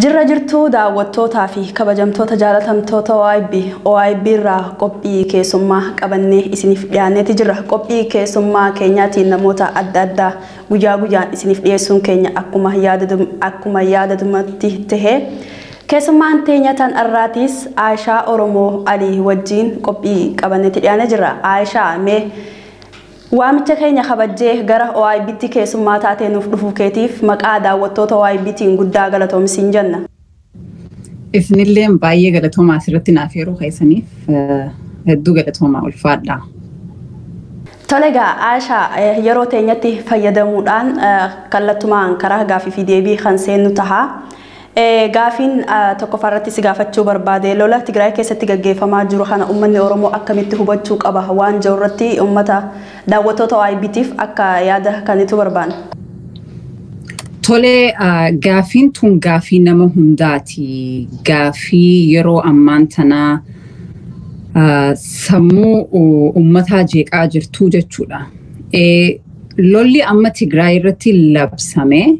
Jirra jirtuu daawwattootaa fi kabajamtoota jaalatamtoota OIB OIB irraa qophii keessummaa qabannee isiniif dhiyaanneeti jirra. Qophii keessummaa keenyaatiin namoota adda addaa guyyaa guyyaan isiniif dhiyeessuun keenya akkuma yaadatumatti tahee keessummaan teenya tan irraatiis Aayishaa Oromoo Alii wajjin qophii qabanneeti dhiyaannee jirra. Aayishaa, mee waamicha keenya kabajjee gara OIBtti keessummaa taatee nuuf dhufuu keetiif maqaa daawwattoota OIBtiin guddaa galatoomsiin jenna. Isinillee baay'ee galatoomaa, asirratti naaf yeroo keessaniif hedduu galatoomaa, ulfaadha. Tole egaa Aayishaa, yeroo teenyatti fayyadamuudhaan kallattumaan karaa gaafii fi deebii kan seennu taha. Gaafiin tokkoffaa irratti si gaafachuu barbaade, lola Tigraay keessatti gaggeeffamaa jiru kana uummanni Oromoo akkamitti hubachuu qaba waan jiru irratti uummata daawwattoota OIBtiif akka yaada kanitu barbaanna. Tole, gaafiin tun gaafii nama hundaati. Gaafii yeroo ammaan tanaa sammuu uummataa jeeqaa jirtu jechuudha. Lolli amma Tigraay irratti labsame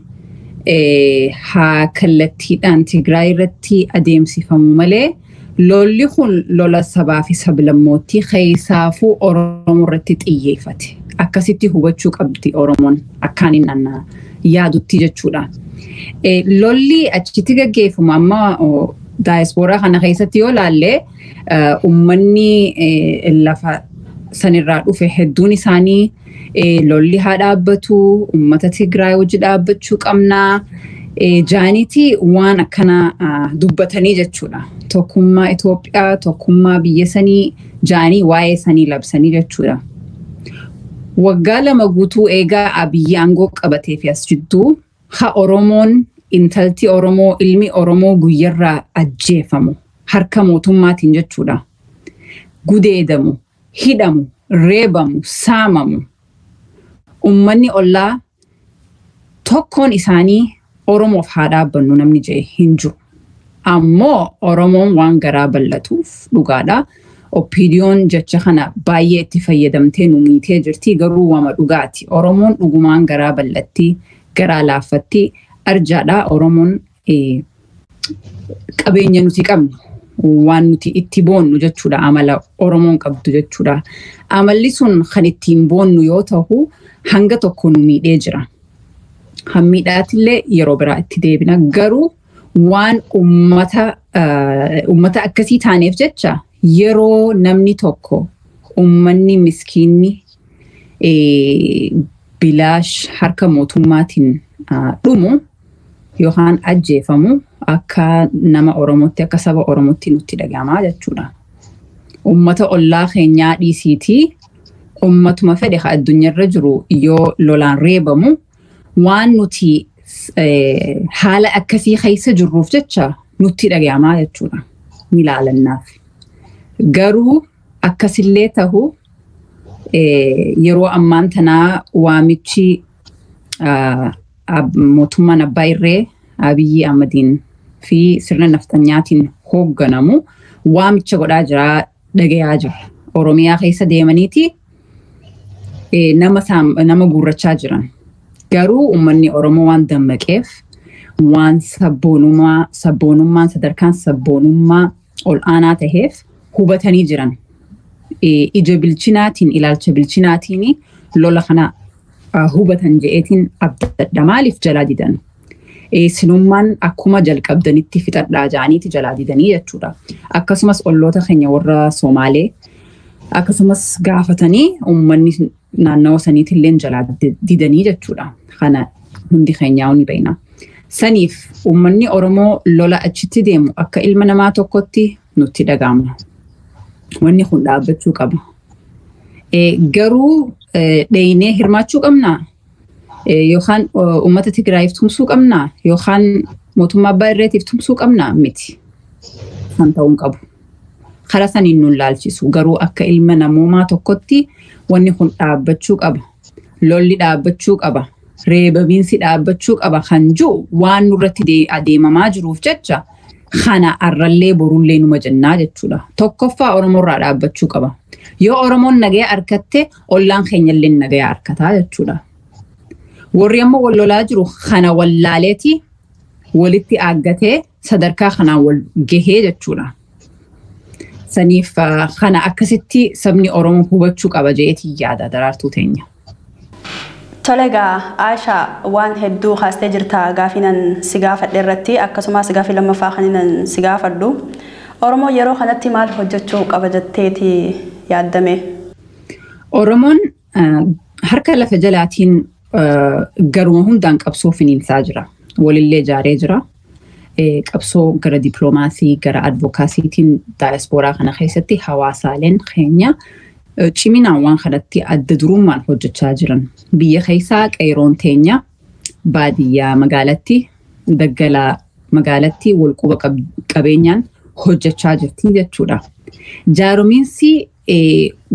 haa kallattiidhaan Tigraay irratti adeemsifamu malee, lolli kun lola sabaa fi sablammootii, keessaafuu Oromoo irratti xiyyeeffate. Akkasitti hubachuu qabdi Oromoon akkaan inni yaadutti jechuudha. Lolli achitti gaggeeffamu amma daayispooraa kana keessatti yoo laalle, uummanni lafa sanirraa dhufe hedduun isaanii lolli haa dhaabbatu, uummata Tigraay wajji dhaabbachuu qabnaa jaaniiti waan akkana dubbatanii jechuudha. Tokkummaa Itoophiyaa, tokkummaa biyya sanii jaanii waa'ee sanii labsanii jechuudha. Waggaa 2 guutuu eegaa Abiyyi aangoo qabatee fi as jidduu ha Oromoon, intalti Oromoo, ilmi Oromoo guyyarraa ajjeefamu harka mootummaatiin jechuudha. Gudeedamu, hidhamu, reebamu, saamamu. Uummanni ollaa tokkoon isaanii Oromoof haa dhaabbannu namni jedhe hin jiru. Ammoo Oromoon waan garaa bal'atuuf dhugaadha. OPDOn jecha kana baay'ee itti fayyadamtee nu miitee jirti, garuu wama dhugaati. Oromoon dhugumaan garaa bal'atti, garaa laaffatti, arjaadha. Oromoon qabeenya nuti qabnu, waan nuti itti boonnu jechuudha, amala Oromoon qabdu jechuudha. Amalli sun kan ittiin boonnu yoo ta'u, hanga tokko nu miidhee jira. Hammiidhaatillee yeroo biraa itti deebina, garuu waan uummata akkasii taaneef jecha, yeroo namni tokko, uummanni miskiinni bilaash harka mootummaatiin dhumu yookaan ajjeefamu, akka nama Oromootti, akka saba Oromootti nutti dhagahamaa jechuudha. Uummata ollaa keenyaa dhiisiitii, uummatuma fedhe ka addunyaarra jiru yoo lolaan reebamu, waan nuti haala akkasii keessa jirruuf jecha nutti dhagahamaa jechuudha. Ni ilaalannaaf. Garuu akkasillee tahu, yeroo ammaan tanaa waamichi mootummaan abbaa irree Abiyyi Ahmadiin fi sirna nafxanyaatiin hoogganamu waamicha godhaa jiraa dhagayaa jira. Oromiyaa keessa deemaniiti nama guurrachaa jiran. Garuu uummanni Oromoo waan dammaqeef, waan sabboonummaan sadarkaan sabboonummaa ol aanaa taheef hubatanii jiran. Ija bilchinaatiin, ilaalcha bilchinaatiin lola kana hubatan je'eetiin abdadha. Maaliif jalaa didan? Sinummaan akkuma jalqabdanitti fixadhaa ja'aniiti jalaa didanii jechuudha. Akkasumas olloota keenya warra Somaalee akkasumas gaafatanii uummanni naannawa saniitillee jalaa didanii jechuudha. Kana hundi keenyaa ni beekna. Saniif uummanni Oromoo lola achitti deemu akka ilma namaa tokkotti nutti dhaga'ama. Wanni kun dhaabbachuu qaba. Garuu dheeyinee hirmaachuu qabnaa? Yookaan uummata Tigraayiif tumsuu qabnaa? Yookaan mootummaa abbaa irreetiif tumsuu qabnaa? Miti. Kan ta'uu hin qabu. Karaa saniin nun laalchisu. Garuu akka ilma namoomaa tokkotti wanni kun dhaabbachuu qaba. Lolli dhaabbachuu qaba. Reebamiinsi dhaabbachuu qaba kan jiru waan nurratti adeemamaa jiruuf jecha, kana arrallee borullee numa jennaa jechuudha. Tokkoffaa, Oromoorraa dhaabbachuu qaba. Yoo Oromoon nagaya argatte, ollaan keenyallee nagaya argataa jechuudha. Warri amma wal lolaa jiru kana wallaaleeti. Walitti aaggatee sadarkaa kanaan wal gahee jechuudha. Saniif kana akkasitti sabni Oromoo hubachuu qaba jeetii yaada, Daraartuu teenya. Tole egaa Aashaa, waan hedduu kaastee jirta gaafinan si gaafadhe irratti. Akkasumas gaafii lammaffaa kaninan si gaafadhu. Oromoo yeroo kanatti maal hojjechuu qaba jetteeti yaaddame? Oromoon harka lafa jalaatiin garuma hundaan qabsoo finiinsaa jira. Walillee ijaaree jira. Qabsoo gara dippiloomaasii, gara advocacytiin daayaspooraa kana keessatti hawaasaaleen keenya ciminaan waan kanatti adda durummaan hojjechaa jiran. Biyya keessaa qeeroon teenya baadiyyaa magaalatti, daggalaa magaalatti walquba qabeenyaan hojjechaa jirti jechuudha. Jaaromiinsi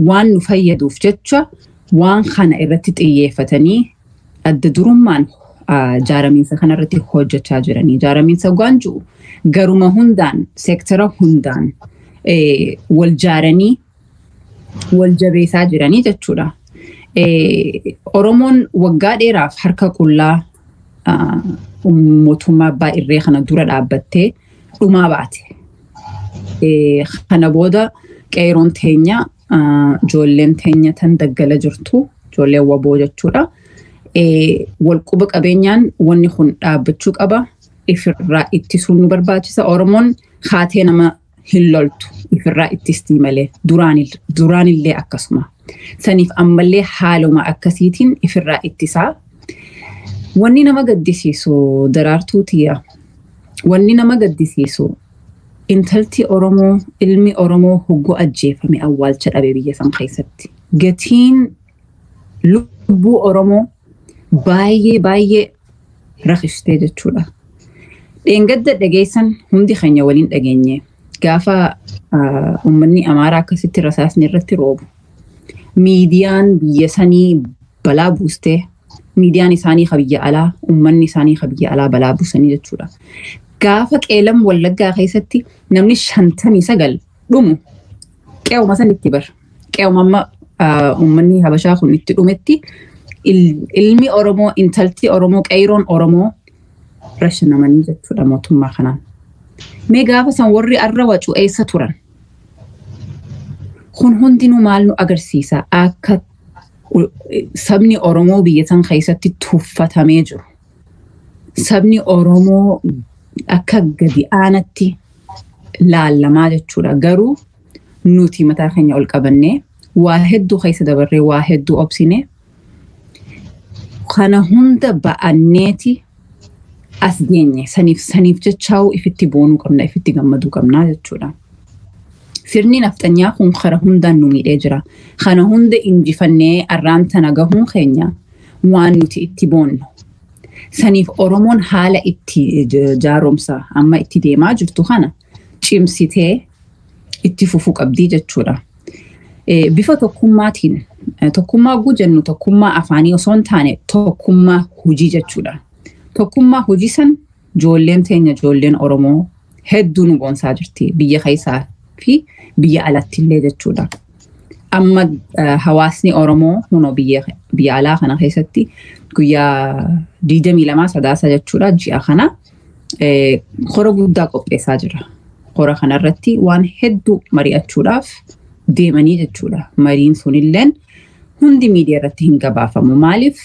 waan nu fayyaduuf jecha waan kana irratti xiyyeeffatanii adda durummaan jaaramiinsa kanarratti hojjechaa jiranii. Jaaramiinsa waan jiru garuma hundaan, seektara hundaan wal jaaranii wal jabeessaa jiranii jechuudha. Oromoon waggaa dheeraaf harka qullaa mootummaa abbaa irree kana dura dhaabbattee dhumaa baate. Kana booda qeeroon teenya, ijoolleen teenya tan daggala jirtu, ijoolleen waboo jechuudha. Walquba qabeenyaan wanni kun dhaabbachuu qaba. Ifirraa ittisuun nu barbaachisa. Oromoon haatee nama hin loltu, ifirraa ittistii malee, duraanillee akkasuma. Saniif ammallee haaluma akkasiitiin ifirraa ittisaa. Wanni nama gaddisiisu, Daraartuu tiyya. Wanni nama gaddisiisu, intalti Oromoo, ilmi Oromoo hogguu ajjeefame awwaalcha dhabe biyya san keessatti. Gatiin lubbuu Oromoo baay'ee baay'ee rakistee jechuudha. Dheengadda dhageessan, hundi keenya waliin dhageenye, gaafa uummanni Amaaraa akkasitti rasaasni irratti roobu. Miidiyaan biyya sanii balaa buustee, miidiyaan isaanii ka biyya alaa, uummanni isaanii ka biyya alaa balaa buusanii jechuudha. Gaafa Qeelam Wallaggaa keessatti namni 59 dhumu qe'uma sanitti bar. Qe'uma amma uummanni Habashaa kun itti dhumetti ilmi Oromoo, intalti Oromoo, qeeroon Oromoo rashanamanii jechuudha mootummaa kanaan. Mee gaafa san warri arra wacu eessa turan? Kun hundinuu maal nu agarsiisa? Akka sabni Oromoo biyya san keessatti tuffatamee jiru. Sabni Oromoo akka gadi aanatti laallamaa jechuudha. Garuu nuti mataa keenya ol qabannee, waa hedduu keessa dabarree, waa hedduu obsine, kana hunda ba'anneeti as geenye. Saniif jechaa'u ifitti boonuu qabna, ifitti gammaduu qabna jechuudha. Sirni nafxanyaa kun kara hundaan nu miidhee jira. Kana hunda injifannee arraan tana gahuun keenya waan nuti itti boonnu. Saniif Oromoon haala itti jaaromsa amma itti deemaa jirtu kana cimsitee itti fufuu qabdii jechuudha. Bifa tokkummaatiin, tokkummaa jennu tokkummaa afaanii osoo hin taane tokkummaa hojii jechuudha. Tokkummaa hojii san ijoolleen teenya, ijoolleen Oromoo hedduu nu boonsaa jirti biyya keessaa fi biyya alatti illee jechuudha. Amma hawaasni Oromoo hunoo biyya alaa kana keessatti guyyaa 22 Sadaasa jechuudha, ji'a kana kora guddaa qopheessaa jira. Kora kanarratti waan hedduu mari'achuudhaaf deemanii jechuudha. Mariin sunilleen hundi miidiyaa irratti hin gabaafamu. Maaliif?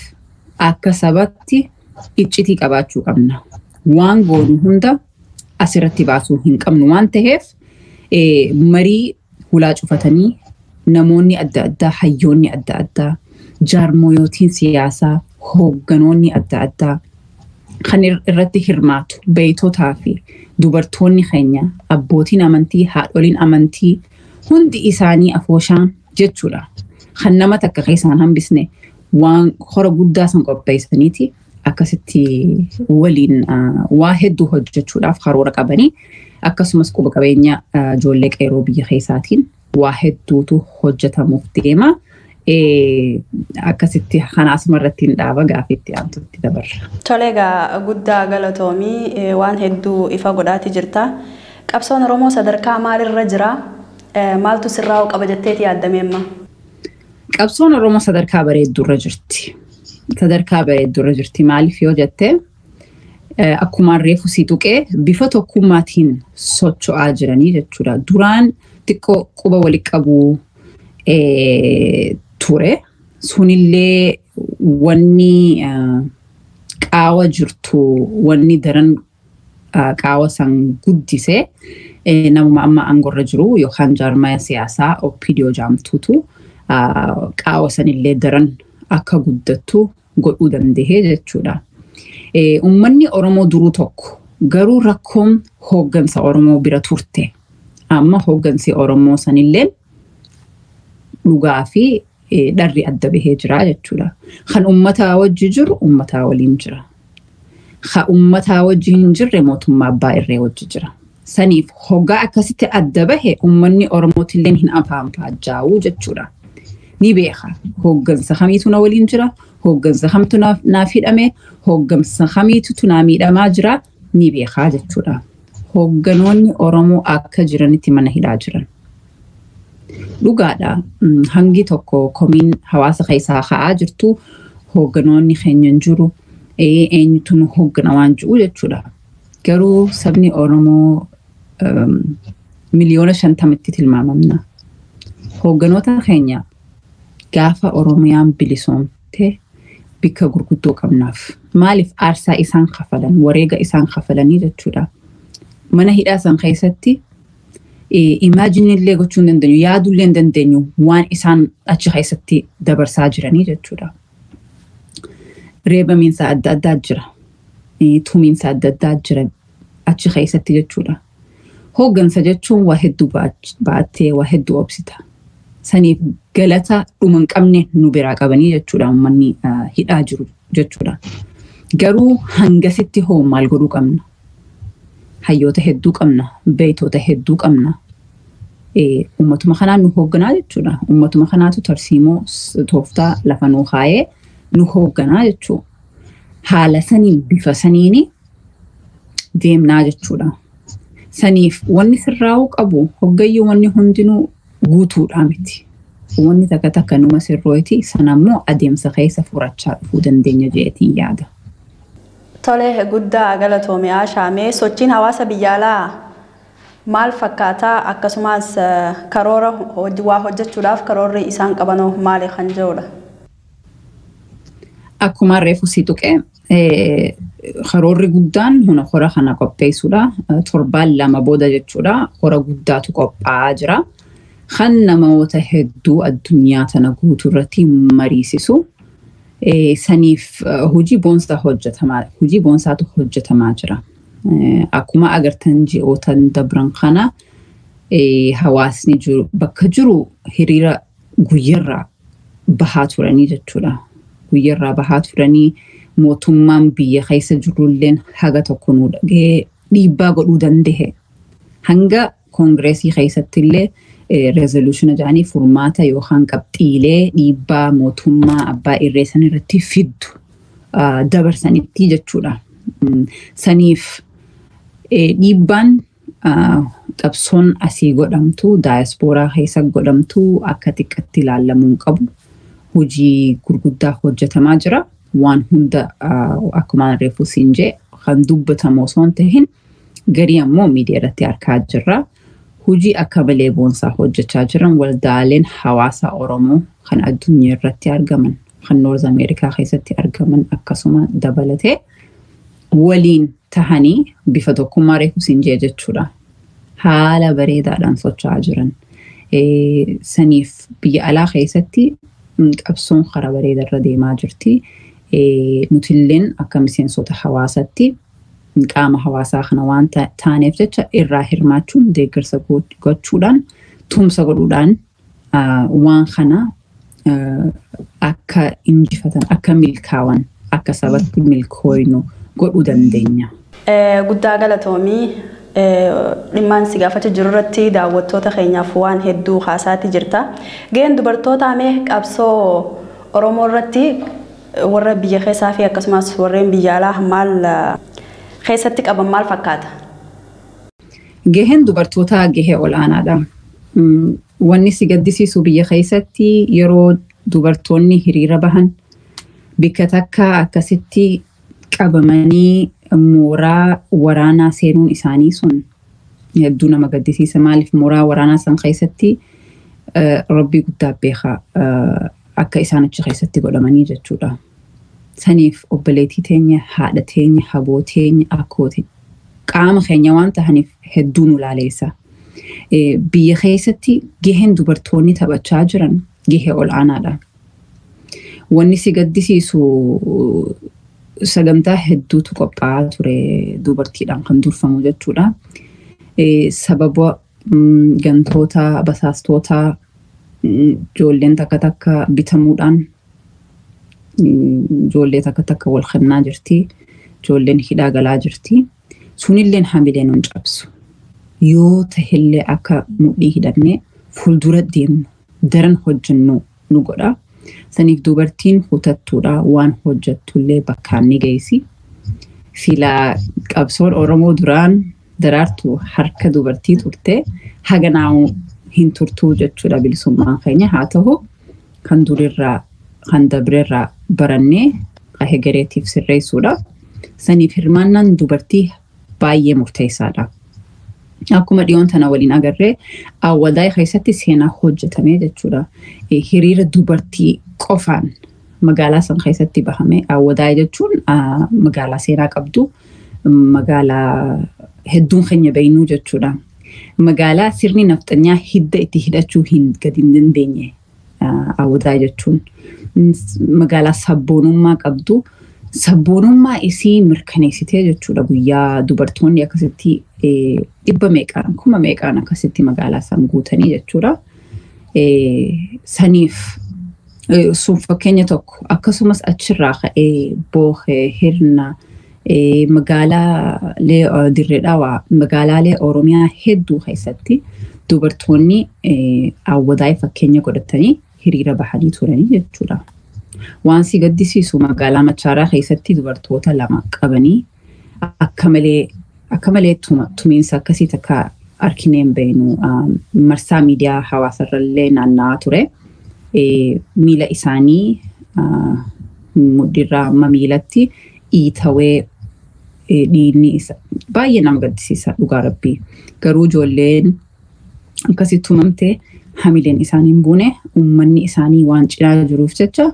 Akka sabatti iccitii qabaachuu qabna. Waan goonu hunda asirratti baasuu hin qabnu waan ta'eef, marii hulaa cufatanii namoonni adda addaa, hayyoonni adda addaa, jaarmoyootiin siyaasaa, hoogganoonni adda addaa kan irratti hirmaatu, beeytotaa fi dubartoonni keenya, abbootiin amantii, haadholiin amantii, hundi isaanii afooshaan jechuudha. Kan nama takka keessaan hambisne waan hora guddaa san qopheessaniiti akkasitti waliin waa hedduu hojjechuudhaaf karoora qabanii, akkasumas quba qabeenya ijoollee qeeroo biyya keessaatiin waa hedduutu hojjetamuuf deema. Akkasitti kana asuma irratti hin dhaaba, gaafiitti aantutti dabarra. Tole egaa, guddaa galatoomii, waan hedduu ifa godhaati jirta. Qabsoon Oromoo sadarkaa maalirra jira? Maaltu sirraa'uu qaba jetteeti yaaddame amma? Qabsoon Oromoo sadarkaa bareedduurra jirti. Sadarkaa bareedduurra jirti. Maaliif yoo jette, Akkuma reefu si tuqee bifa tokkummaatiin socho'aa jiranii jechuudha. Duraan xiqqoo quba wali qabuu ture. Sunillee wanni qaawa jirtu, wanni daran qaawa san guddise namuma amma aangorra jiru yookaan jaarmaya siyaasaa OPDO jaamtuutu qaawa sanillee daran akka guddattu godhuu danda'e jechuudha. Uummanni Oromoo duruu tokko, garuu rakkoon hooggansa Oromoo bira turte. Amma hooggansi Oromoo sanillee dhugaa fi dharri adda bahee jira jechuudha. Kan uummataa wajji jiru uummataa waliin jira. Kan uummataa wajji hin jirre mootummaa abbaa irree wajji jira. Saniif hoggaa akkasitti adda bahe uummanni Oromootillee hin afaan faajjaa'uu jechuudha. Ni beeka hooggansa kamiitu na waliin jira, hooggansa kamtu naaf hidhame, hooggansa kamiitu naa miidhamaa jira ni beekaa jechuudha. Hoogganoonni Oromoo akka jiranitti mana hidhaa jiran. Dhugaadha, hangi tokko komiin hawaasa keessaa ka'aa jirtu, hoogganoonni keenya hin jiru, eenyutu nu hooggana waan jiru jechuudha. Garuu sabni Oromoo 50 miiliyoonatti tilmaamamna. Hoogganoota keenya gaafa Oromiyaan bilisoomte bikka gurguddoo qabnaaf. Maaliif? Aarsaa isaan kafalan, wareega isaan kafalanii jechuudha. Mana hidhaa san keessatti imagine illee gochuu hin dandeenyu, yaaduu illee hin dandeenyu waan isaan achi keessatti dabarsaa jiranii jechuudha. Reebamiinsa adda addaa jira. Tumiinsa adda addaa jira achi keessatti jechuudha. Hooggansa jechuun waa hedduu baattee waa hedduu obsita. Saniif galata dhuma hin qabne nu biraa qabanii jechuudha uummanni hidhaa jiru jechuudha. Garuu hangasitti hoo maal godhuu qabna? Hayyoota hedduu qabna, beeytoota hedduu qabna. Uummatuma kanaan nu hoogganaa jechuudha. Uummatuma kanaatu tarsiimoo tooftaa lafa nuu kaayee nu hoogganaa jechuudha. Haala saniin, bifa saniin deemnaa jechuudha. Saniif wanni sirraa'uu qabu, hoggayyuu wanni hundinuu guutuudhaa miti. Wanni takka takka numa sirrooyti, sanammoo adeemsa keessa furachaa dhufuu dandeenya jedheetiin yaada. Tole, guddaa galatoome Ashaamee. Sochiin hawaasa biyya alaa maal fakkaataa? Akkasumas karoora waa hojjechuudhaaf karoorri isaan qabanoo maali kan jedhudha? Akkuma reefu si tuqe, karoorri guddaan huna hora kana qopheessuudha. Torbaan 2 booda jechuudha. Hora guddaatu qophaa'aa jira. Kan namoota hedduu addunyaa tana guutuu irratti mariisisu. Saniif hojii boonsaatu hojjetamaa jira. Akkuma agartan ji'ootan dabran kana hawaasni jiru bakka jiru hiriira guyyarraa bahaa turanii jechuudha. Guyyarraa bahaa turanii, mootummaan biyya keessa jirulleen haga tokko nuu dhagahee dhiibbaa godhuu danda'e. Hanga koongireesii keessatti illee resolution jedhanii furmaata yookaan qabxiilee dhiibbaa mootummaa abbaa irree san irratti fiddu dabarsanitti jechuudha. Saniif dhiibbaan qabsoon asii godhamtu, daayaspooraa keessa godhamtu, akka xiqqatti ilaalamuu hin qabu. Hojii gurguddaa hojjetamaa jira. Waan hunda akkuma reefu siin jee kan dubbatamu osoo hin tahin, garii ammoo miidiyaa irratti argaa jirra. Hojii akka malee boonsaa hojjechaa jiran waldaaleen hawaasa Oromoo kan addunyaa irratti argaman, kan North America keessatti argaman akkasuma dabalatee waliin tahanii bifa tokkummaa reefu siin jee jechuudha. Haala bareedaadhaan socho'aa jiran. Saniif biyya alaa keessatti qabsoon karaa bareedarra deemaa jirti. Nutilleen akka miseensota hawaasatti qaama hawaasaa kana waan taaneef jecha irraa hirmaachuun, deeggarsa gochuudhaan, tumsa godhuudhaan waan kana akka injifatan, akka milkaawan, akka sabatti milkooynu godhuu dandeenya. Guddaa galatoomii. Dhimmaan si gaafachaa jiru irratti daawwattoota keenyaaf waan hedduu haasaati jirta. Gaheen dubartootaa mee qabsoo Oromoo irratti warra biyya keessaa fi akkasumas warreen biyya alaa maal keessatti qaban, maal fakkaata? Gaheen dubartootaa gahee olaanaadha. Wanni si gaddisiisu, biyya keessatti yeroo dubartoonni hiriira bahan bikka takka akkasitti qabamanii Mooraa waraanaa seenuun isaanii sun hedduu nama gaddisiisa. Maaliif mooraa waraanaa san keessatti rabbii guddaa beekaa akka isaan achi keessatti godhamanii jechuudha. Saniif obboleettii teenya, haadha teenya, haboo teenya, akkoo teenya qaama keenya waan tahaniif hedduu nu laaleessa. Biyya keessatti gaheen dubartoonni taphachaa jiran gahee ol'aanaadha. Wanni si gaddisiisu sagantaa hedduutu qophaa'aa ture dubartiidhaan kan durfamu jechuudha. Sababa gantoota, basaastota, ijoolleen takka takka bitamuudhaan ijoollee takka takka wal kennaa jirti. Ijoolleen hidhaa galaa jirti. Sunilleen hamilee nun cabsu. Yoo tahillee akka mudhii hidhannee fuuldura deemnu daran hojjennu nu godha. Saniif dubartiin kutattuudha, waan hojjettullee bakkaan ni geessi. Silaa qabsoon Oromoo duraan Daraartu harka dubartii turte haganaa'uu hin turtuu jechuudha bilisummaan keenya. Haa ta'u, kan durirraa kan dabreerraa barannee hegereetiif sirreessuudha. Saniif hirmaannaan dubartii baay'ee murteessaadha. Akkuma dhiyoon tana waliin agarree Awwadaay keessatti seenaa hojjetamee jechuudha. Hiriira dubartii qofaan magaalaa san keessatti bahame. Awwadaay jechuun magaalaa seenaa qabdu, magaalaa hedduun keenya beeknuu jechuudha. Magaalaa sirni nafxanyaa hidda itti hidhachuu hin gadi hin dandeenye Awwadaay jechuun. Magaalaa sabboonummaa qabdu. Sabboonummaa isii mirkaneessitee jechuudha guyyaa dubartoonni akkasitti dhibba meeqaan kuma meeqaan akkasitti magaalaa san guutanii jechuudha. Saniif sun fakkeenya tokko. Akkasumas achirraa ka'ee Boohee, Hirna, magaalaalee Dirree Dhawaa, magaalaalee Oromiyaa hedduu keessatti dubartoonni Awwadaay fakkeenya godhatanii hiriira bahanii turanii jechuudha. Waan si gaddisiisu magaalaa Machaaraa keessatti dubartoota lama qabanii akka malee tumiinsa akkasii takka arkinee hin beeknu, marsaa miidiyaa hawaasarrallee naanna'aa ture. Miila isaanii mudhiirraa amma miilatti dhiitawee dhiigni isa baay'ee nama gaddisiisa dhugaa rabbii. Garuu ijoolleen akkasitti tumamte hamileen isaanii hin buune, uummanni isaanii waan cinaa jiruuf jecha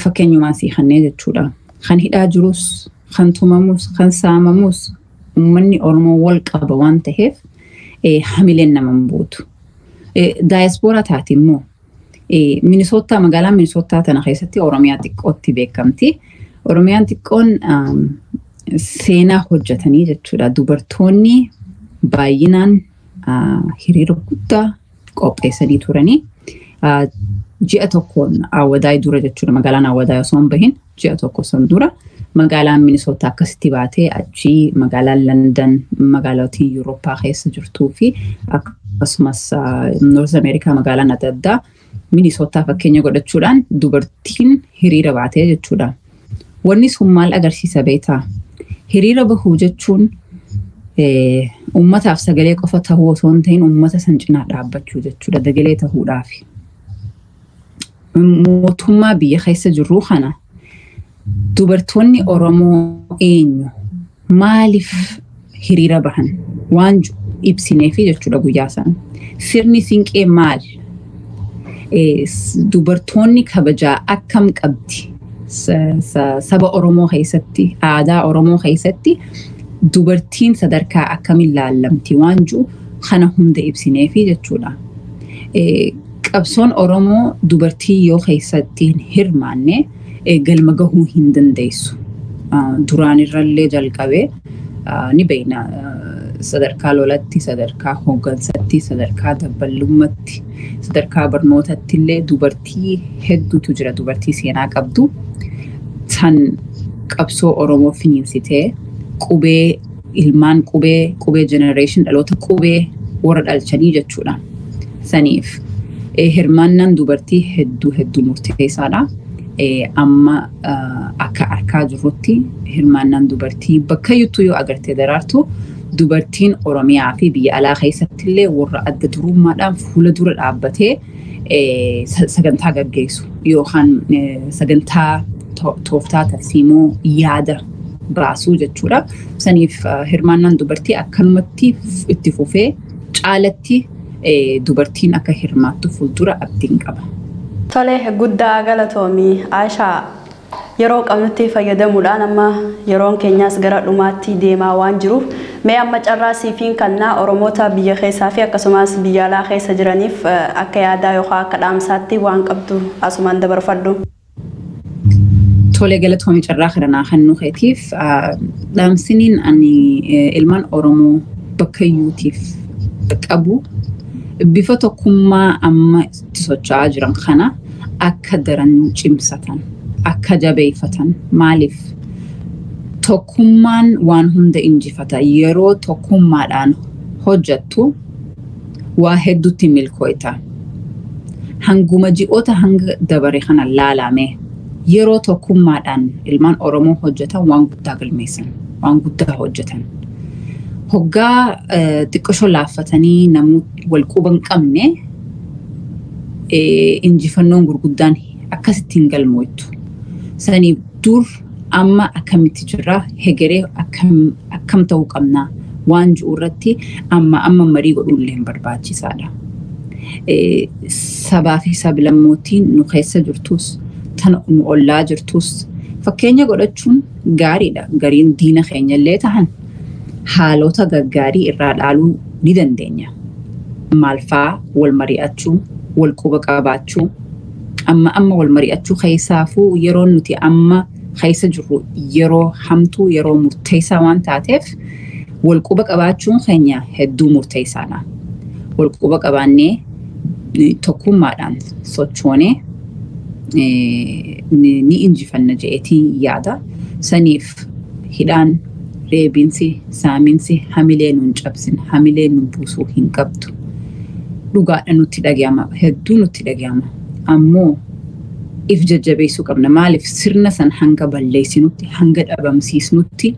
fakkeenyumaan sii kannee jechuudha. Kan hidhaa jirus, kan tumamus, kan saamamus uummanni Oromoo wal qaba waan ta'eef hamileen nama hin buutu. Daayaspooraa taate immoo Minisoottaa, magaalaa Minisoottaa tana keessatti Oromiyaa xiqqootti beekamti. Oromiyaan xiqqoon seenaa hojjetanii jechuudha. Dubartoonni baay'inaan hiriira guddaa qopheessanii turanii. Ji'a tokkoon Awwadaay dura jechuudha, magaalaan Awwadaay osoo hin bahin ji'a tokko san dura magaalaan Minisootaa akkasitti baatee, achii magaalaan London, magaalotiin Yurooppaa keessa jirtuu fi akkasumas North America magaalaan adda addaa Minisootaa fakkeenya godhachuudhaan dubartiin hiriira baatee jechuudha. Wanni sun maal agarsiisa beektaa? Hiriira bahuu jechuun uummataaf sagalee qofa tahuu osoo hin ta'in uummata san cinaa dhaabbachuu jechuudha. Dagalee tahuudhaafi. Mootummaa biyya keessa jirru kana dubartoonni Oromoo eenyu, maaliif hiriira bahan waan ibsineefi jechuudha guyyaa sana. Sirni siinqee maal? Dubartoonni kabajaa akkam qabdi? Saba Oromoo keessatti, aadaa Oromoo keessatti dubartiin sadarkaa akkamiin laallamti waan jiru kana hunda ibsineefi jechuudha. Qabsoon Oromoo dubartii yoo keessatti hin hirmaanne galma gahuu hin dandeessu. Duraan irrallee jalqabee ni beekna, sadarkaa lolatti, sadarkaa hooggansatti, sadarkaa dabballummaatti, sadarkaa barnootatti illee dubartii hedduutu jira, dubartii seenaa qabdu. San qabsoo Oromoo finiinsitee qubee, ilmaan qubee, qubee generation, dhaloota qubee warra dhalchanii jechuudha. Saniif hirmaannaan dubartii hedduu hedduu murteessaadha. Amma akka argaa jirrutti hirmaannaan dubartii bakka iyyuu yoo agartee Daraartu, dubartiin Oromiyaa fi biyya alaa keessatti illee warra adda durummaadhaan fuula dura dhaabbatee sagantaa gaggeessu yookaan sagantaa tooftaa tarsiimoo yaada baasuu jechuudha. Saniif hirmaannaan dubartii akkanumatti itti fufee caalatti dubartiin akka hirmaattu fuuldura abdiin qaba. Tole, guddaa galatoomii Aashaa. Yeroo qabnutti fayyadamuudhaan amma yeroon keenyaas gara dhumaatti deemaa waan jiruuf, mee amma carraa siifiin kannaa Oromoota biyya keessaa fi akkasumas biyya alaa keessa jiraniif akka yaadaa yookaan akka dhaamsaatti waan qabdu asumaan dabarfadhu. Tole, galatoomii carraa kana naa kennuu keetiif. Dhaamsiniin ani ilmaan Oromoo bakka iyyuutiif qabu, bifa tokkummaa amma itti socho'aa jiran kana akka daran cimsatan, akka jabeeffatan. Maaliif? Tokkummaan waan hunda injifata. Yeroo tokkummaadhaan hojjettu waa hedduutti milkooyta. Hanguma ji'oota hanga dabare kana laalame, yeroo tokkummaadhaan ilmaan Oromoo hojjetan waan guddaa galmeessan, waan guddaa hojjetan. Hoggaa xiqqoshoo laaffatanii namuu wal quba hin qabne, injifannoon gurguddaan akkasitti hin galmoottu. Saniif dur amma akkamitti jirra, hegeree akkam ta'uu qabna waan ji'u irratti amma marii godhuun illee barbaachisaadha. Sabaa fi sablammootiin nu keessa jirtus, tan nu ollaa jirtus fakkeenya godhachuun gaariidha. Gariin diina keenya illee tahan haalota gaggaarii irraa dhaaluu ni dandeenya. Maalfaa? Wal mari'achuu, wal quba qabaachuu, amma wal mari'achuu. Keessaafuu yeroo nuti amma keessa jirru yeroo hamtuu, yeroo murteessaa waan taateef, wal quba qabaachuun keenya hedduu murteessaadha. Wal quba qabaannee tokkummaadhaan sochoonee ni injifanna je'eetiin yaada. Saniif hidhaan, reebinsi, saaminsi hamilee nun cabsin, hamilee nun buusuu hin qabdu. Dhugaadha, nutti dhaga'ama, hedduu nutti dhaga'ama. Ammoo if jajjabeessuu qabna. Maaliif? Sirna san hanga balleessinutti, hanga dhabamsiisnutti,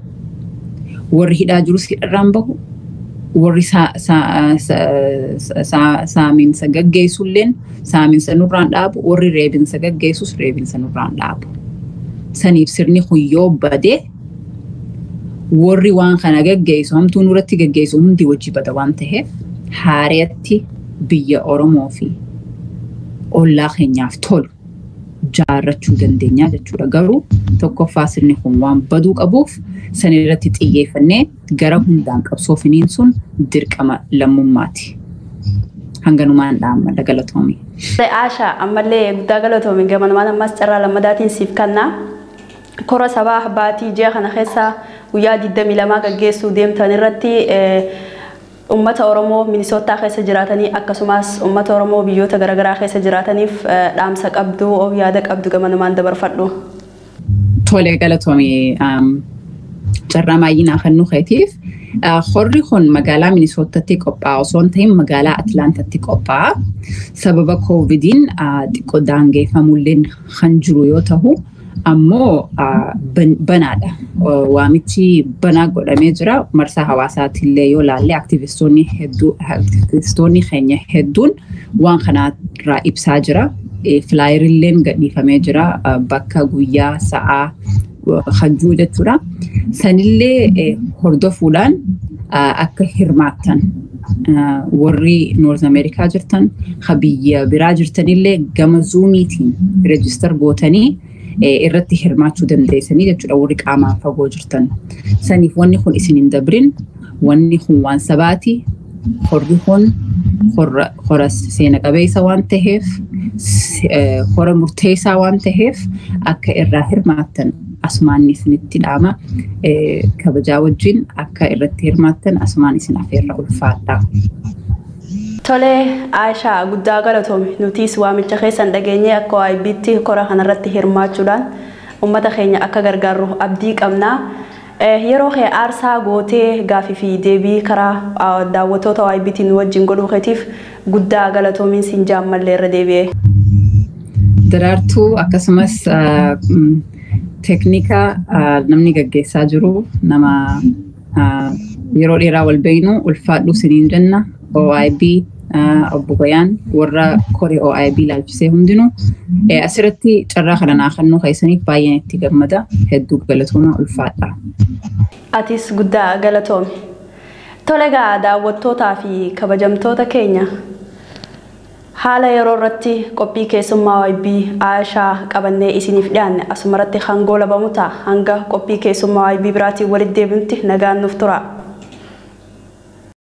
warri hidhaa jirus hidharraan bahu, warri saaminsa gaggeessulleen saaminsa nurraan dhaabu, warri reebinsa gaggeessus reebinsa nurraan dhaabu. Saniif sirni kun yoo bade, warri waan kana gaggeessu, hamtuu nurratti gaggeessu hundi wajji bada waan ta'eef, haareetti biyya Oromoo fi ollaa keenyaaf tolu jaarrachuu dandeenya jechuudha. Garuu tokkoffaa sirni kun waan baduu qabuuf, san irratti xiyyeeffannee gara hundaan qabsoo finiinsuun dirqama lammummaati. Hanganumaan dhaammadha, galatoomii. Aashaa, ammallee guddaa galatoomi. Gamanumaan ammas carraa lammadaatiin siif kennaa. Kora sabaa baatii ji'a kana keessa guyyaa 22 gaggeessuu deemtan irratti uummata Oromoo Minisootaa keessa jiraatanii akkasumas uummata Oromoo biyyoota garaagaraa keessa jiraataniif dhaamsa qabdu, yaada qabdu gamanumaan dabarfadhu. Tole, galatoomii carraa maayyinaa kan nu keetiif. Horri kun magaalaa Minisootaatti qophaa'a osoo hin ta'in magaalaa Atlaantatti qophaa'a. Sababa koovidiin xiqqoo daangeffamulleen kan jiru yoo ta'u, ammoo banaadha. Waamichi banaa godhamee jira. Marsaa hawaasaatiillee yoo laalle, aktivistoonni hedduu, aktivistoonni keenya hedduun waan kanarraa ibsaa jira. Flyerilleen gadhiifamee jira, bakka, guyyaa, sa'aa kan jiru jechuudha. Sanillee hordofuudhaan akka hirmaattan, warri North America jirtan, ka biyya biraa jirtanillee gama Zoomiitiin register gootanii irratti hirmaachuu dandeessanii jechuudha, warri qaamaan fagoo jirtan. Saniif wanni kun isin hin dabrin, wanni kun waan sabaati. Horri kun hora seena qabeessa waan ta'eef, hora murteessaa waan ta'eef, akka irraa hirmaattan asumaan isinitti dhaama. Kabajaa wajjin akka irratti hirmaattan asumaan isin afeerra, ulfaadha. Tole Aashaa, guddaa galatoomi. Nutis waamicha keessan dhageenyee akka OIB'tti kora kanarratti hirmaachuudhaan uummata keenya akka gargaarru abdii qabna. Yeroo kee aarsaa gootee gaafii fi deebii karaa daawwattoota OIB'tiin wajjin godhuu keetiif guddaa galatoomiin siin jaammallee irra deebi'ee. Daraartuu, akkasumas teeknika namni gaggeessaa jiru, nama yeroo dheeraa wal beeknu, ulfaadhu siniin jenna. OIB, obbo Goyaan, warra koree OIB ilaalchisee hundinuu asirratti carraa kana naa kennuu keessaniif baay'een itti gammada. Hedduu galatooma, ulfaadha. Atis guddaa galatoomi. Tole egaa, daawwattootaa fi kabajamtoota keenya, haala yeroo irratti qophii keessummaa OIB Aashaa qabannee isiniif dhiyaanne asumarratti hangoo labamu ta'a. Hanga qophii keessummaa OIB biraatiin walitti deebinutti nagaan nuuf tura.